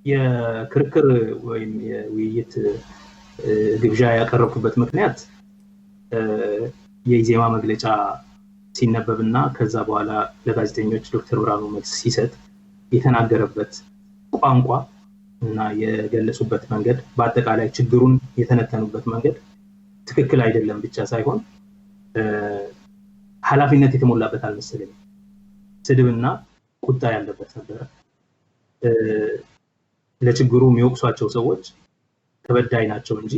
የክርክር ወይም የውይይት ግብዣ ያቀረብኩበት ምክንያት የኢዜማ መግለጫ ሲነበብና ከዛ በኋላ ለጋዜጠኞች ዶክተር ብርሃኑ መልስ ሲሰጥ የተናገረበት ቋንቋ እና የገለጹበት መንገድ፣ በአጠቃላይ ችግሩን የተነተኑበት መንገድ ትክክል አይደለም ብቻ ሳይሆን ኃላፊነት የተሞላበት አልመሰለኝም። ስድብና ቁጣ ያለበት ነበረ። ለችግሩ የሚወቅሷቸው ሰዎች ተበዳይ ናቸው እንጂ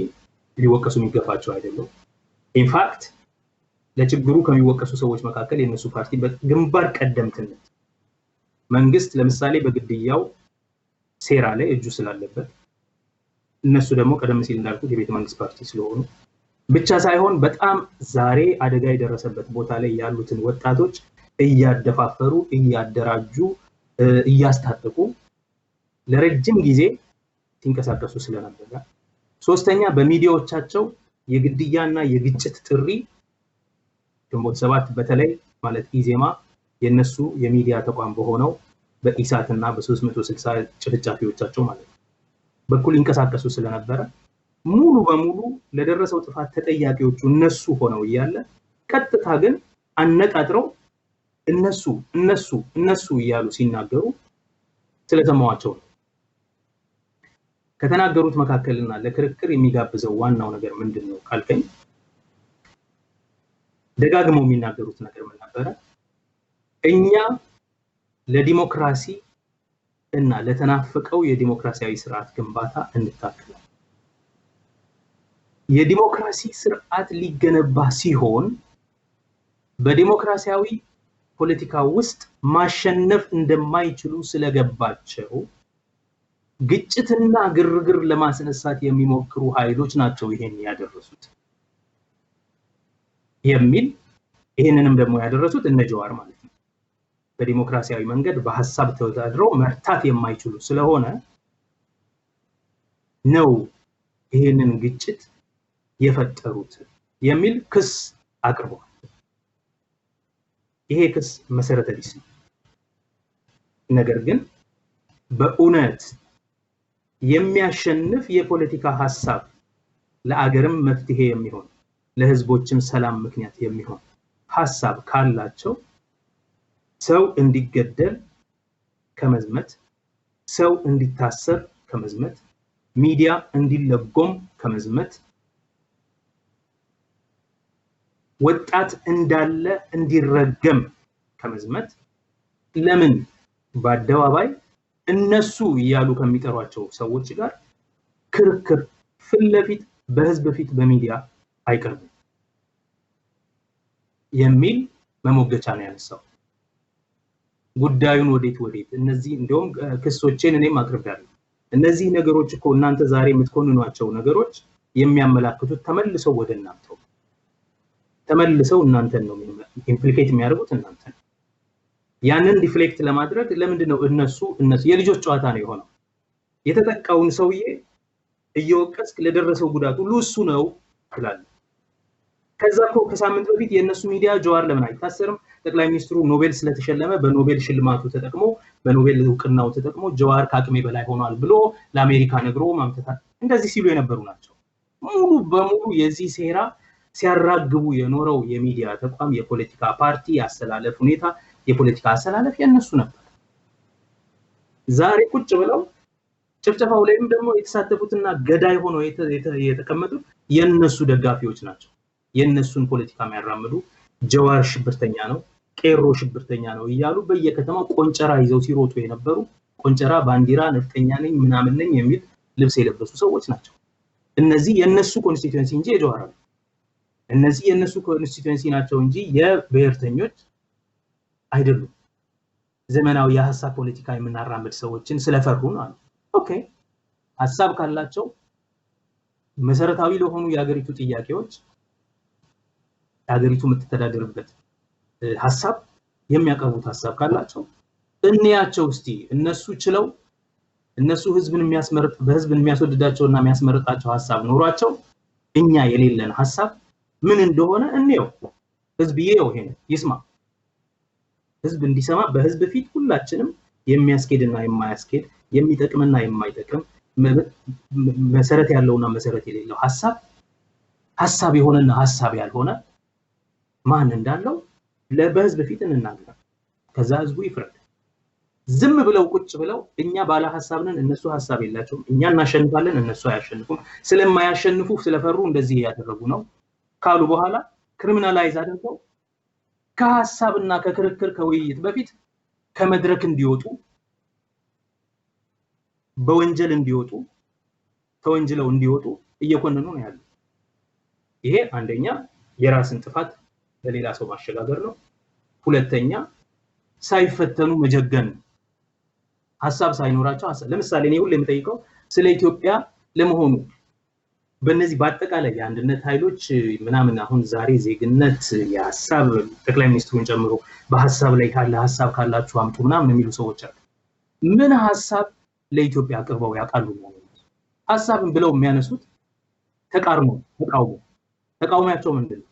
ሊወቀሱ የሚገባቸው አይደለም። In fact ለችግሩ ከሚወቀሱ ሰዎች መካከል የእነሱ ፓርቲ በግንባር ቀደምትነት፣ መንግስት ለምሳሌ በግድያው ሴራ ላይ እጁ ስላለበት፣ እነሱ ደግሞ ቀደም ሲል እንዳልኩት የቤተ መንግስት ፓርቲ ስለሆኑ ብቻ ሳይሆን በጣም ዛሬ አደጋ የደረሰበት ቦታ ላይ ያሉትን ወጣቶች እያደፋፈሩ፣ እያደራጁ፣ እያስታጠቁ ለረጅም ጊዜ ሲንቀሳቀሱ ስለነበረ፣ ሶስተኛ በሚዲያዎቻቸው የግድያና የግጭት ጥሪ ግንቦት 7 በተለይ ማለት ኢዜማ የነሱ የሚዲያ ተቋም በሆነው በኢሳት እና በ360 ጭፍጫፊዎቻቸው ማለት ነው በኩል ይንቀሳቀሱ ስለነበረ፣ ሙሉ በሙሉ ለደረሰው ጥፋት ተጠያቂዎቹ እነሱ ሆነው እያለ ቀጥታ ግን አነጣጥረው እነሱ፣ እነሱ፣ እነሱ እያሉ ሲናገሩ ስለሰማዋቸው ነው። ከተናገሩት መካከልና ለክርክር የሚጋብዘው ዋናው ነገር ምንድን ነው ካልከኝ፣ ደጋግመው የሚናገሩት ነገር ምን ነበረ? እኛ ለዲሞክራሲ እና ለተናፈቀው የዲሞክራሲያዊ ስርዓት ግንባታ እንታገላለን። የዲሞክራሲ ስርዓት ሊገነባ ሲሆን በዲሞክራሲያዊ ፖለቲካ ውስጥ ማሸነፍ እንደማይችሉ ስለገባቸው ግጭትና ግርግር ለማስነሳት የሚሞክሩ ኃይሎች ናቸው ይሄን ያደረሱት የሚል፣ ይሄንንም ደግሞ ያደረሱት እነ ጀዋር ማለት ነው። በዲሞክራሲያዊ መንገድ በሀሳብ ተወዳድረው መርታት የማይችሉ ስለሆነ ነው ይሄንን ግጭት የፈጠሩት የሚል ክስ አቅርበዋል። ይሄ ክስ መሰረተ ቢስ ነው። ነገር ግን በእውነት የሚያሸንፍ የፖለቲካ ሀሳብ፣ ለአገርም መፍትሄ የሚሆን፣ ለህዝቦችም ሰላም ምክንያት የሚሆን ሀሳብ ካላቸው ሰው እንዲገደል ከመዝመት፣ ሰው እንዲታሰር ከመዝመት፣ ሚዲያ እንዲለጎም ከመዝመት፣ ወጣት እንዳለ እንዲረገም ከመዝመት ለምን በአደባባይ እነሱ እያሉ ከሚጠሯቸው ሰዎች ጋር ክርክር ፊት ለፊት በህዝብ ፊት በሚዲያ አይቀርቡም የሚል መሞገቻ ነው ያነሳው። ጉዳዩን ወዴት ወዴት፣ እነዚህ እንደውም ክሶቼን እኔም አቅርቤያለሁ። እነዚህ ነገሮች እኮ እናንተ ዛሬ የምትኮንኗቸው ነገሮች የሚያመላክቱት ተመልሰው ወደ እናንተው ተመልሰው እናንተን ነው implicate የሚያደርጉት እናንተን። ያንን deflect ለማድረግ ለምንድን ነው እነሱ እነሱ? የልጆች ጨዋታ ነው የሆነው። የተጠቃውን ሰውዬ እየወቀስክ ለደረሰው ጉዳት ሁሉ እሱ ነው ትላለህ። ከዛ እኮ ከሳምንት በፊት የእነሱ ሚዲያ ጀዋር ለምን አይታሰርም? ጠቅላይ ሚኒስትሩ ኖቤል ስለተሸለመ በኖቤል ሽልማቱ ተጠቅሞ፣ በኖቤል እውቅናው ተጠቅሞ ጀዋር ከአቅሜ በላይ ሆኗል ብሎ ለአሜሪካ ነግሮ ማምተታል። እንደዚህ ሲሉ የነበሩ ናቸው። ሙሉ በሙሉ የዚህ ሴራ ሲያራግቡ የኖረው የሚዲያ ተቋም፣ የፖለቲካ ፓርቲ አሰላለፍ ሁኔታ፣ የፖለቲካ አሰላለፍ የእነሱ ነበር። ዛሬ ቁጭ ብለው ጭፍጨፋው ላይም ደግሞ የተሳተፉትና ገዳይ ሆነው የተቀመጡት የእነሱ ደጋፊዎች ናቸው። የእነሱን ፖለቲካ የሚያራምዱ፣ ጀዋር ሽብርተኛ ነው፣ ቄሮ ሽብርተኛ ነው እያሉ በየከተማው ቆንጨራ ይዘው ሲሮጡ የነበሩ፣ ቆንጨራ፣ ባንዲራ፣ ነፍጠኛ ነኝ ምናምን ነኝ የሚል ልብስ የለበሱ ሰዎች ናቸው። እነዚህ የእነሱ constituency እንጂ የጀዋር አይደለም። እነዚህ የእነሱ constituency ናቸው እንጂ የብሔርተኞች አይደሉም። ዘመናዊ የሀሳብ ፖለቲካ የምናራምድ ሰዎችን ስለፈሩ ነው አሉ። Okay፣ ሀሳብ ካላቸው መሰረታዊ ለሆኑ የሀገሪቱ ጥያቄዎች የሀገሪቱ የምትተዳደርበት ሀሳብ የሚያቀርቡት ሀሳብ ካላቸው እንያቸው እስቲ። እነሱ ችለው እነሱ ህዝብን የሚያስመርጥ፣ በህዝብን የሚያስወድዳቸውና የሚያስመርጣቸው ሀሳብ ኖሯቸው እኛ የሌለን ሀሳብ ምን እንደሆነ እንየው። ህዝብ ይየው፣ ይሄን ይስማ። ህዝብ እንዲሰማ በህዝብ ፊት ሁላችንም የሚያስኬድና የማያስኬድ የሚጠቅምና የማይጠቅም፣ መሰረት ያለውና መሰረት የሌለው ሀሳብ፣ ሀሳብ የሆነና ሀሳብ ያልሆነ ማን እንዳለው በህዝብ ፊት እንናገር። ከዛ ህዝቡ ይፍረድ። ዝም ብለው ቁጭ ብለው እኛ ባለ ሀሳብ ነን፣ እነሱ ሀሳብ የላቸውም፣ እኛ እናሸንፋለን፣ እነሱ አያሸንፉም፣ ስለማያሸንፉ ስለፈሩ እንደዚህ እያደረጉ ነው ካሉ በኋላ criminalize አድርገው ከሀሳብና ከክርክር ከውይይት በፊት ከመድረክ እንዲወጡ፣ በወንጀል እንዲወጡ፣ ተወንጅለው እንዲወጡ እየኮነኑ ነው ያሉት። ይሄ አንደኛ የራስን ጥፋት ለሌላ ሰው ማሸጋገር ነው። ሁለተኛ ሳይፈተኑ መጀገን ነው። ሀሳብ ሳይኖራቸው ሀሳብ፣ ለምሳሌ እኔ ሁሌ የምጠይቀው ስለ ኢትዮጵያ ለመሆኑ በእነዚህ በአጠቃላይ የአንድነት ኃይሎች ምናምን አሁን ዛሬ ዜግነት የሀሳብ ጠቅላይ ሚኒስትሩን ጨምሮ በሀሳብ ላይ ካለ ሀሳብ ካላችሁ አምጡ ምናምን የሚሉ ሰዎች አሉ። ምን ሀሳብ ለኢትዮጵያ አቅርበው ያውቃሉ? ሀሳብን ብለው የሚያነሱት ተቃርኖ፣ ተቃውሞ። ተቃውሟቸው ምንድን ነው?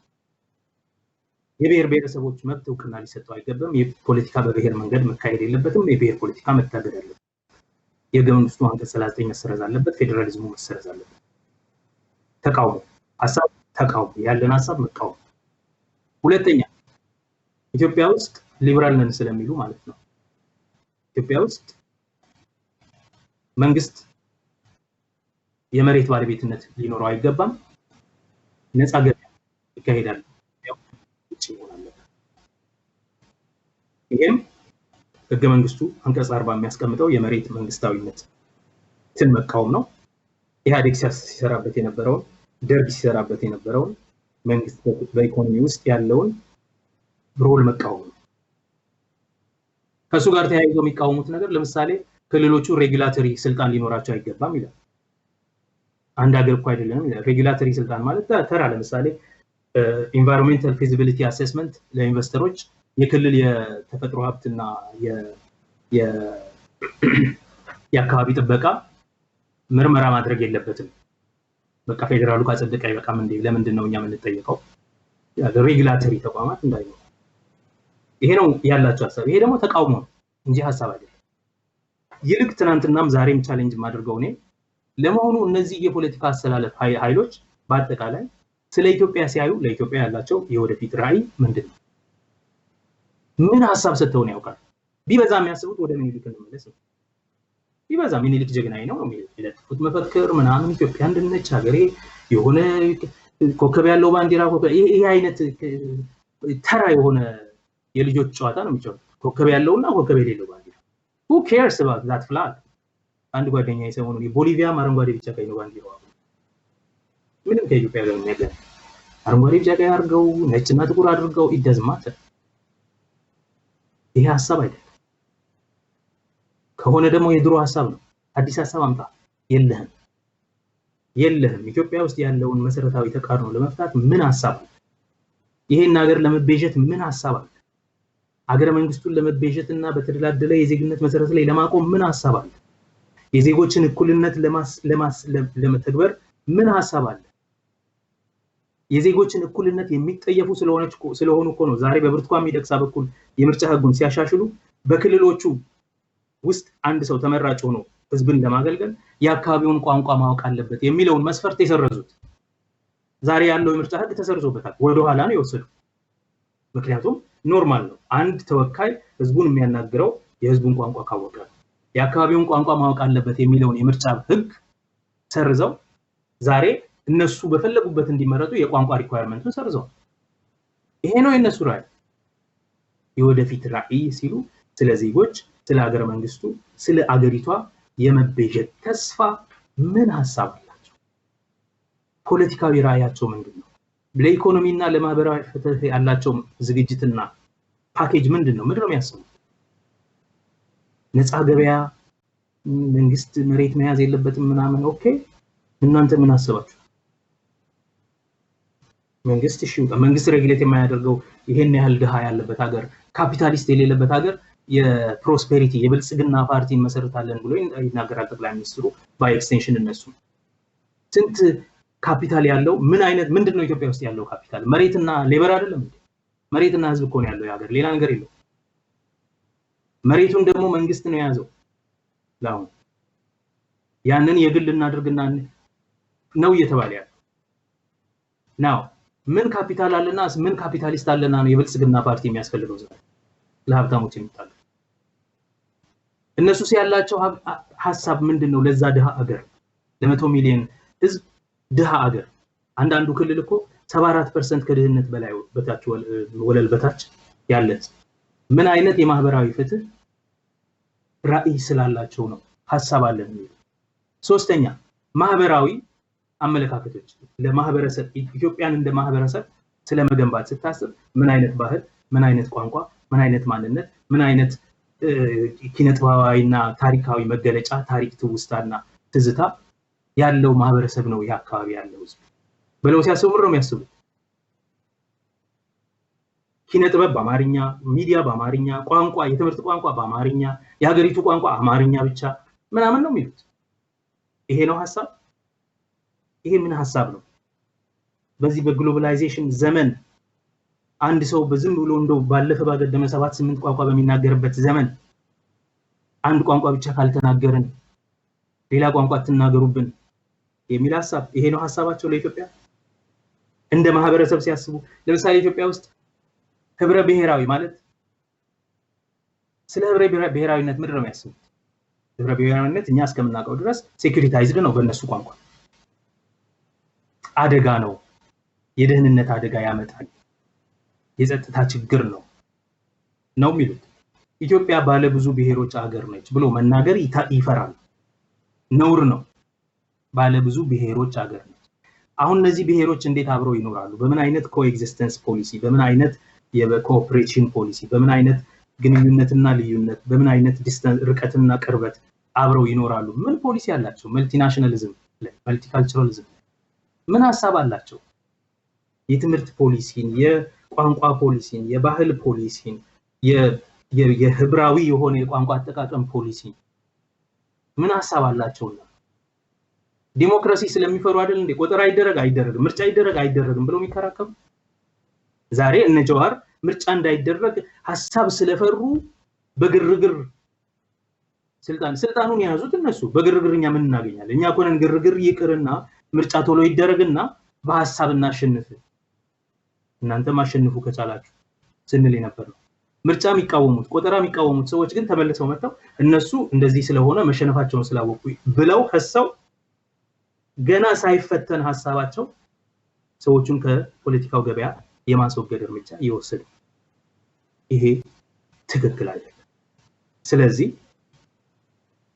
የብሔር ብሔረሰቦች መብት እውቅና ሊሰጠው አይገባም። የፖለቲካ በብሔር መንገድ መካሄድ የለበትም። የብሔር ፖለቲካ መታገድ አለበት። የህገ መንግስቱ አንቀጽ 39 መሰረዝ አለበት። ፌዴራሊዝሙ መሰረዝ አለበት። ተቃውሞ ሀሳብ፣ ተቃውሞ ያለን ሀሳብ መቃወም። ሁለተኛ ኢትዮጵያ ውስጥ ሊበራል ነን ስለሚሉ ማለት ነው። ኢትዮጵያ ውስጥ መንግስት የመሬት ባለቤትነት ሊኖረው አይገባም። ነፃ ገበያ ይካሄዳል። ውጭ መሆን አለበት። ይሄም ህገ መንግስቱ አንቀጽ 40 የሚያስቀምጠው የመሬት መንግስታዊነትን መቃወም ነው። ኢህአዴግ ሲሰራበት የነበረውን፣ ደርግ ሲሰራበት የነበረውን መንግስት በኢኮኖሚ ውስጥ ያለውን role መቃወም ነው። ከእሱ ጋር ተያይዞ የሚቃወሙት ነገር ለምሳሌ ክልሎቹ regulatory ስልጣን ሊኖራቸው አይገባም ይላል። አንድ ሀገር እኮ አይደለንም ይላል። Regulatory ስልጣን ማለት ተራ ለምሳሌ environmental feasibility assessment ለ investor ኦች የክልል የተፈጥሮ ሀብትና የአካባቢ ጥበቃ ምርመራ ማድረግ የለበትም። በቃ ፌዴራሉ ካጸደቀ አይበቃም እንዴ? ለምንድን ነው እኛ የምንጠየቀው? Regulatory ተቋማት እንዳይኖሩ። ይሄ ነው ያላቸው ሀሳብ። ይሄ ደግሞ ተቃውሞ ነው እንጂ ሀሳብ አይደለም። ይልቅ ትናንትናም ዛሬም challenge የማደርገው እኔ ለመሆኑ እነዚህ የፖለቲካ አሰላለፍ ኃይሎች በአጠቃላይ ስለ ኢትዮጵያ ሲያዩ ለኢትዮጵያ ያላቸው የወደፊት ራዕይ ምንድን ነው? ምን ሀሳብ ሰጥተውን ያውቃል? ቢበዛ የሚያስቡት ወደ ምኒልክ እንመለስ ነው። ቢበዛ ምኒልክ ጀግናዬ ነው ነው የሚለጥፉት መፈክር ምናምን፣ ኢትዮጵያ አንድነች ሀገሬ፣ የሆነ ኮከብ ያለው ባንዲራ፣ ይሄ አይነት ተራ የሆነ የልጆች ጨዋታ ነው የሚጫወቱት። ኮከብ ያለውና ኮከብ የሌለው ባንዲራ፣ who cares about that flag? አንድ ጓደኛ የሰሞኑን የቦሊቪያም አረንጓዴ ቢጫ ቀይ ነው ባንዲራው፣ ምንም ከኢትዮጵያ ጋር የሚያገናኝ አረንጓዴ ቢጫ ቀይ አድርገው ነጭና ጥቁር አድርገው it doesn't matter። ይሄ ሀሳብ አይደለም። ከሆነ ደግሞ የድሮ ሀሳብ ነው። አዲስ ሀሳብ አምጣ። የለህም፣ የለህም። ኢትዮጵያ ውስጥ ያለውን መሰረታዊ ተቃርኖ ለመፍታት ምን ሀሳብ አለ? ይሄን ሀገር ለመቤዠት ምን ሀሳብ አለ? ሀገረ መንግስቱን ለመቤዠት እና በተደላደለ የዜግነት መሰረት ላይ ለማቆም ምን ሀሳብ አለ? የዜጎችን እኩልነት ለመተግበር ምን ሀሳብ አለ? የዜጎችን እኩልነት የሚጠየፉ ስለሆኑ እኮ ነው ዛሬ በብርቱካን ሚደቅሳ በኩል የምርጫ ህጉን ሲያሻሽሉ በክልሎቹ ውስጥ አንድ ሰው ተመራጭ ሆኖ ህዝብን ለማገልገል የአካባቢውን ቋንቋ ማወቅ አለበት የሚለውን መስፈርት የሰረዙት። ዛሬ ያለው የምርጫ ህግ ተሰርዞበታል። ወደኋላ ነው የወሰዱ። ምክንያቱም normal ነው። አንድ ተወካይ ህዝቡን የሚያናግረው የህዝቡን ቋንቋ ካወቀ ነው። የአካባቢውን ቋንቋ ማወቅ አለበት የሚለውን የምርጫ ህግ ሰርዘው ዛሬ እነሱ በፈለጉበት እንዲመረጡ የቋንቋ requirement ኡን ሰርዘዋል። ይሄ ነው የእነሱ ራዕይ። የወደፊት ራዕይ ሲሉ ስለ ዜጎች፣ ስለ ሀገረ መንግስቱ፣ ስለ አገሪቷ የመቤዠት ተስፋ ምን ሀሳብ አላቸው? ፖለቲካዊ ራዕያቸው ምንድን ነው? ለኢኮኖሚና ለማህበራዊ ፍትህ ያላቸው ዝግጅትና ፓኬጅ ምንድን ነው? ምንድን ነው የሚያስቡት? ነፃ ገበያ፣ መንግስት መሬት መያዝ የለበትም ምናምን። Okay፣ እናንተ ምን አስባችሁ? መንግስት እሺ ይውጣ። መንግስት regulate የማያደርገው ይሄን ያህል ድሃ ያለበት ሀገር፣ ካፒታሊስት የሌለበት ሀገር የ prosperity የብልጽግና ፓርቲ እንመሰርታለን ብሎ ይናገራል ጠቅላይ ሚኒስትሩ። By extension እነሱ ስንት ካፒታል ያለው ምን አይነት ምንድን ነው ኢትዮጵያ ውስጥ ያለው ካፒታል? መሬትና labor አይደለም እንዴ? መሬትና ህዝብ እኮ ነው ያለው የሀገር፣ ሌላ ነገር የለው። መሬቱን ደግሞ መንግስት ነው የያዘው ለአሁን። ያንን የግል እናድርግና ነው እየተባለ ያለው። Now ምን ካፒታል አለና ምን ካፒታሊስት አለና ነው የብልጽግና ፓርቲ የሚያስፈልገው ዛሬ ለሀብታሞች የሚታገል? እነሱ ያላቸው ሐሳብ ምንድነው? ለዛ ድሃ አገር ለ100 ሚሊዮን ህዝብ ድሃ አገር አንዳንዱ ክልል እኮ 74% ከድህነት በላይ በታች ወለል በታች ያለ ምን አይነት የማህበራዊ ፍትህ ራዕይ ስላላቸው ነው ሐሳብ አለን የሚሉ? ሶስተኛ ማህበራዊ አመለካከቶች ለማህበረሰብ ኢትዮጵያን እንደ ማህበረሰብ ስለመገንባት ስታስብ ምን አይነት ባህል፣ ምን አይነት ቋንቋ፣ ምን አይነት ማንነት፣ ምን አይነት ኪነጥበባዊና ታሪካዊ መገለጫ ታሪክ ትውስታና ትዝታ ያለው ማህበረሰብ ነው ይሄ አካባቢ ያለው ህዝብ ብለው ሲያስቡ ነው የሚያስቡት። ኪነ ጥበብ በአማርኛ፣ ሚዲያ በአማርኛ፣ ቋንቋ የትምህርት ቋንቋ በአማርኛ፣ የሀገሪቱ ቋንቋ አማርኛ ብቻ ምናምን ነው የሚሉት። ይሄ ነው ሐሳብ? ይሄ ምን ሐሳብ ነው? በዚህ በ globalization ዘመን አንድ ሰው በዝም ብሎ እንደው ባለፈ ባገደመ 7-8 ቋንቋ በሚናገርበት ዘመን አንድ ቋንቋ ብቻ ካልተናገርን ሌላ ቋንቋ አትናገሩብን የሚል ሐሳብ ይሄ ነው ሐሳባቸው ለኢትዮጵያ? እንደ ማህበረሰብ ሲያስቡ ለምሳሌ ኢትዮጵያ ውስጥ ህብረ ብሔራዊ ማለት ስለ ህብረ ብሔራዊነት ምንድን ነው የሚያስቡት? ህብረ ብሔራዊነት እኛ እስከምናውቀው ድረስ securitized ነው በእነሱ ቋንቋ፣ አደጋ ነው፣ የደህንነት አደጋ ያመጣል፣ የጸጥታ ችግር ነው ነው የሚሉት። ኢትዮጵያ ባለ ብዙ ብሔሮች አገር ነች ብሎ መናገር ይፈራል፣ ነውር ነው። ባለ ብዙ ብሔሮች አገር ነች። አሁን እነዚህ ብሔሮች እንዴት አብረው ይኖራሉ? በምን አይነት coexistence policy፣ በምን አይነት የ cooperation policy፣ በምን አይነት ግንኙነትና ልዩነት፣ በምን አይነት distance ርቀትና ቅርበት አብረው ይኖራሉ? ምን ፖሊሲ አላቸው? Multinationalism፣ multiculturalism ምን ሐሳብ አላቸው? የትምህርት ፖሊሲን፣ የቋንቋ ፖሊሲን፣ የባህል ፖሊሲን፣ የህብራዊ የሆነ የቋንቋ አጠቃቀም ፖሊሲ ምን ሐሳብ አላቸውና? ዲሞክራሲ ስለሚፈሩ አይደል እንዴ ቆጠራ ይደረግ አይደረግም፣ ምርጫ ይደረግ አይደረግም ብለው የሚከራከሩ? ዛሬ እነ ጀዋር ምርጫ እንዳይደረግ ሐሳብ ስለፈሩ በግርግር ስልጣኑን የያዙት እነሱ። በግርግርኛ ምን እናገኛለን? እኛ እኮ ነን ግርግር ይቅርና ምርጫ ቶሎ ይደረግና በሐሳብ እናሸንፍ፣ እናንተም አሸንፉ ከቻላችሁ ስንል የነበረው። ምርጫ የሚቃወሙት ቆጠራ የሚቃወሙት ሰዎች ግን ተመልሰው መጥተው እነሱ እንደዚህ ስለሆነ መሸነፋቸውን ስላወቁ ብለው ከሰው ገና ሳይፈተን ሐሳባቸው ሰዎቹን ከፖለቲካው ገበያ የማስወገድ እርምጃ እየወሰዱ፣ ይሄ ትክክል አይደለም። ስለዚህ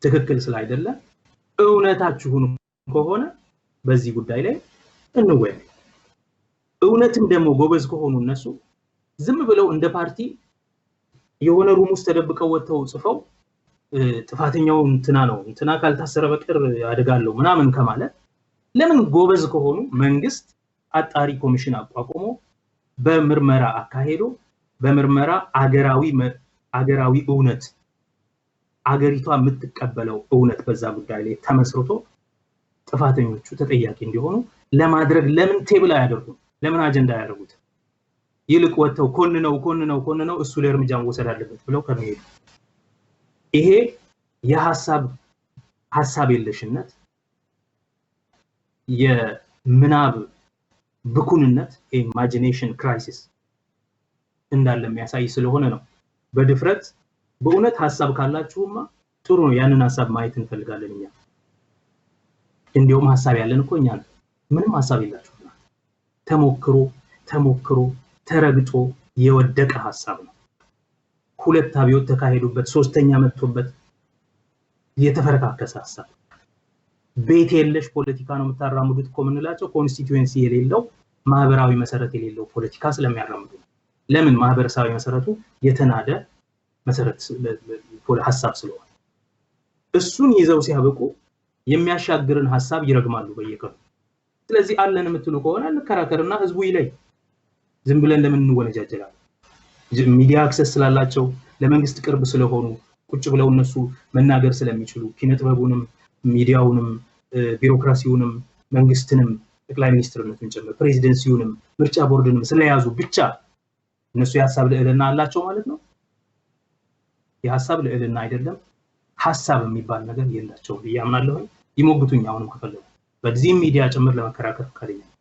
ትክክል ስላይደለ እውነታችሁን ከሆነ በዚህ ጉዳይ ላይ እንወያይ። እውነትም ደግሞ ጎበዝ ከሆኑ እነሱ ዝም ብለው እንደ ፓርቲ የሆነ room ውስጥ ተደብቀው ወጥተው ጽፈው ጥፋተኛው እንትና ነው እንትና ካልታሰረ በቀር አደጋለሁ ምናምን ከማለት ለምን ጎበዝ ከሆኑ መንግስት አጣሪ ኮሚሽን አቋቁሞ በምርመራ አካሄዶ በምርመራ አገራዊ እውነት አገሪቷ የምትቀበለው እውነት በዛ ጉዳይ ላይ ተመስርቶ ጥፋተኞቹ ተጠያቂ እንዲሆኑ ለማድረግ ለምን table አያደርጉም? ለምን አጀንዳ አያደርጉት? ይልቅ ወጥተው ኮንነው ኮንነው ኮንነው እሱ ላይ እርምጃ መወሰድ አለበት ብለው ከሚሄዱ ይሄ የሐሳብ ሐሳብ የለሽነት የምናብ ብኩንነት imagination crisis እንዳለ የሚያሳይ ስለሆነ ነው። በድፍረት በእውነት ሐሳብ ካላችሁማ ጥሩ ነው፣ ያንን ሐሳብ ማየት እንፈልጋለን እኛ። እንዲያውም ሐሳብ ያለን እኮ እኛ ነን። ምንም ሐሳብ የላችሁም። ተሞክሮ ተሞክሮ ተረግጦ የወደቀ ሐሳብ ነው። ሁለት አብዮት ተካሄዱበት፣ ሶስተኛ መጥቶበት የተፈረካከሰ ሐሳብ። ቤት የለሽ ፖለቲካ ነው የምታራምዱት እኮ የምንላቸው constituency የሌለው ማህበራዊ መሰረት የሌለው ፖለቲካ ስለሚያራምዱ። ለምን? ማህበረሰባዊ መሰረቱ የተናደ መሰረት ሐሳብ ስለሆነ እሱን ይዘው ሲያበቁ የሚያሻግርን ሐሳብ ይረግማሉ በየቀኑ። ስለዚህ አለን የምትሉ ከሆነ እንከራከርና ህዝቡ ይለይ። ዝም ብለን ለምን እንወነጃጀላለን? ሚዲያ access ስላላቸው ለመንግስት ቅርብ ስለሆኑ ቁጭ ብለው እነሱ መናገር ስለሚችሉ ኪነጥበቡንም ሚዲያውንም ቢሮክራሲውንም መንግስትንም ጠቅላይ ሚኒስትርነቱን ጨምሮ presidency ውንም ምርጫ ቦርድንም ስለያዙ ብቻ እነሱ የሐሳብ ልዕልና አላቸው ማለት ነው? የሐሳብ ልዕልና አይደለም፣ ሐሳብ የሚባል ነገር የላቸውም ብዬ አምናለሁ። ይሞግቱኝ። አሁንም ከፈለጉ በዚህም ሚዲያ ጭምር ለመከራከር ፈቃደኛ ነኝ።